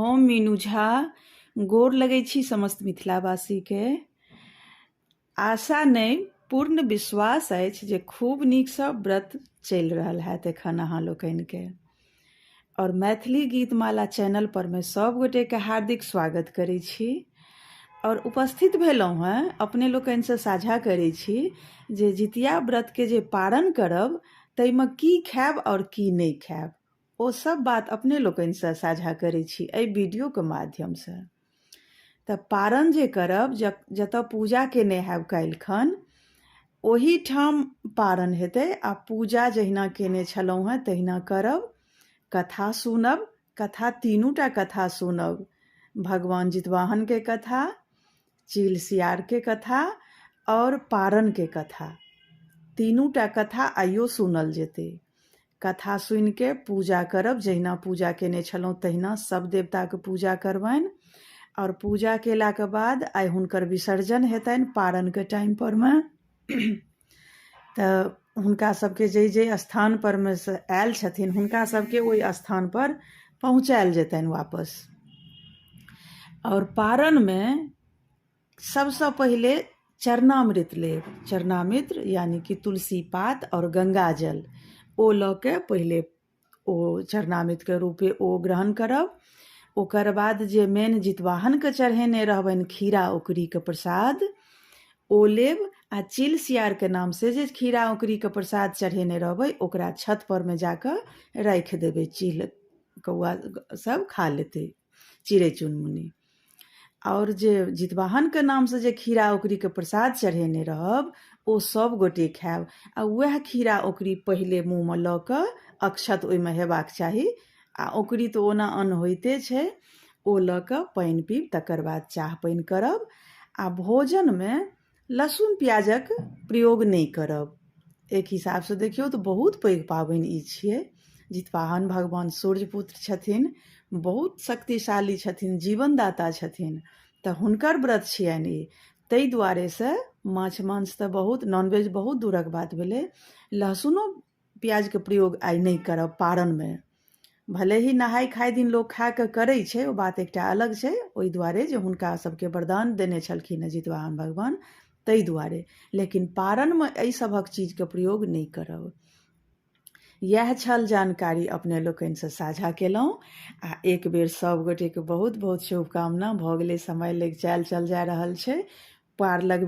हम मीनू झा गोर लगै छी समस्त मिथिलावासीके। आशा नहि, पूर्ण विश्वास अछि जे खूब नीकसँ व्रत चलि रहल हैत एखन अहाँ लोकनिके। आओर मैथिली गीतमाला चैनल पर मे सब गोटेके हार्दिक स्वागत करै छी आओर उपस्थित भेलहुँ हेँ अपने लोकनिसँ साझा करै छी जे जितिया व्रतके जे पारण करब ताहिमे की खायब आओर की नहि खायब। ओ सब बात अपने लोकनिसँ साझा करै छी एहि वीडियोके माध्यमसँ। तऽ पारण जे करब, जतऽ पूजा केने हैब काल्हिखन, ओहिठाम पारण हेतै आ पूजा जहिना केने छलहुँ हेँ तहिना करब। कथा सुनब, कथा तीनूटा कथा सुनब, भगवान जितवाहनके कथा, चील सियारके कथा आओर पारणके कथा। तीनूटा कथा आइयो सुनल जेतै। कथा सुनिके पूजा करब, जहिना पूजा केने छलहुँ तहिना सब देवताके पूजा करबनि। आओर पूजा केलाके बाद आइ हुनकर विसर्जन हेतनि पारणके टाइम परमे। तऽ हुनका सबके जाहि जाहि स्थान परमे से आयल छथिन हुनका सबके ओहि स्थान पर पहुँचायल जेतनि वापस। आओर पारणमे सबसँ पहिले चरणामृत लेब। चरणामृत यानि कि तुलसी पात आओर गंगा जल, ओ लऽ के पहिले ओ चरणामृतके रूपे ओ ग्रहण करब। ओकर बाद जे मेन जितवाहनके चढ़ेने रहबनि खीरा औकरीके प्रसाद, ओ लेब। आ चील सियारके नामसँ जे खीरा औकरीके प्रसाद चढ़ेने रहबै ओकरा छत परमे जाकऽ राखि देबै, चील कौआ सब खा लेतै, चिड़ै चुनमुनी। आओर जे जितवाहनके नामसँ जे खीरा औकरीके प्रसाद चढ़ेने रहब ओ सब गोटे खायब। आ वएह खीरा औकरी पहिले मुँहमे लऽ कऽ अक्षत ओहिमे हेबाक चाही। आ औकरी तऽ ओना अन्न होइते छै, ओ लऽ कऽ पानि पीब, तकर बाद चाह पानि करब। आ भोजनमे लहसुन प्याजक प्रयोग नहि करब। एक हिसाबसँ देखियौ तऽ बहुत पैघ पाबनि ई छियै। जितवाहन भगवान सूर्यपुत्र छथिन, बहुत शक्तिशाली छथिन, जीवनदाता छथिन, तऽ हुनकर व्रत छियनि ई। ताहि दुआरेसँ माछ मांस तऽ बहुत, नॉनवेज बहुत दूरक बात भेलै, लहसुनो प्याजके प्रयोग आइ नहि करब पारणमे। भले ही नहाय खाय दिन लोक खा कऽ करै छै, ओ बात एकटा अलग छै, ओहि दुआरे जे हुनका सबके वरदान देने छलखिन हेँ जितवाहन भगवान, ताहि दुआरे, लेकिन पारणमे एहि सभक चीजके प्रयोग नहि करब। इएह छल जानकारी, अपने लोकनिसँ साझा केलहुँ। आ एक बेर सब गोटेके बहुत बहुत शुभकामना। भऽ गेलै, समय लगिचायल चल जा रहल छै, पार लग।